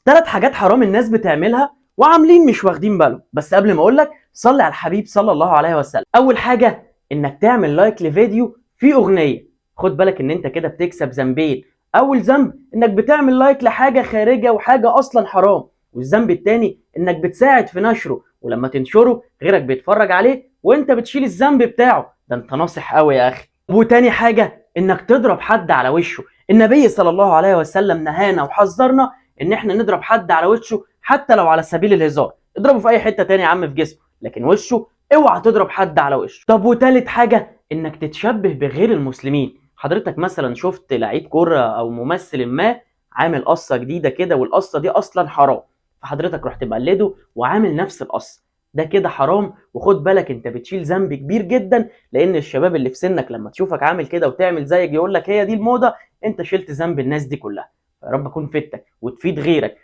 ثلاث حاجات حرام الناس بتعملها وعاملين مش واخدين بالهم. بس قبل ما اقول لك صلي على الحبيب صلى الله عليه وسلم. اول حاجة انك تعمل لايك لفيديو فيه اغنية. خد بالك ان انت كده بتكسب ذنبين. اول ذنب انك بتعمل لايك لحاجة خارجه وحاجه اصلا حرام، والذنب التاني انك بتساعد في نشره، ولما تنشره غيرك بيتفرج عليه وانت بتشيل الذنب بتاعه. ده انت ناصح قوي يا اخي. وتاني حاجة انك تضرب حد على وشه. النبي صلى الله عليه وسلم نهانا وحذرنا ان احنا نضرب حد على وشه حتى لو على سبيل الهزار. اضربه في اي حتة تاني يا عم في جسمه، لكن وشه اوعى تضرب حد على وشه. طب وتالت حاجة انك تتشبه بغير المسلمين. حضرتك مثلا شفت لعيب كرة او ممثل ما عامل قصة جديدة كده، والقصه دي اصلا حرام، فحضرتك رحت مقلده وعامل نفس القصة، ده كده حرام. وخد بالك انت بتشيل ذنب كبير جدا، لان الشباب اللي في سنك لما تشوفك عامل كده وتعمل زيك يقول لك هي دي الموضة، انت شلت ذنب الناس دي كلها. يا رب اكون فدتك وتفيد غيرك.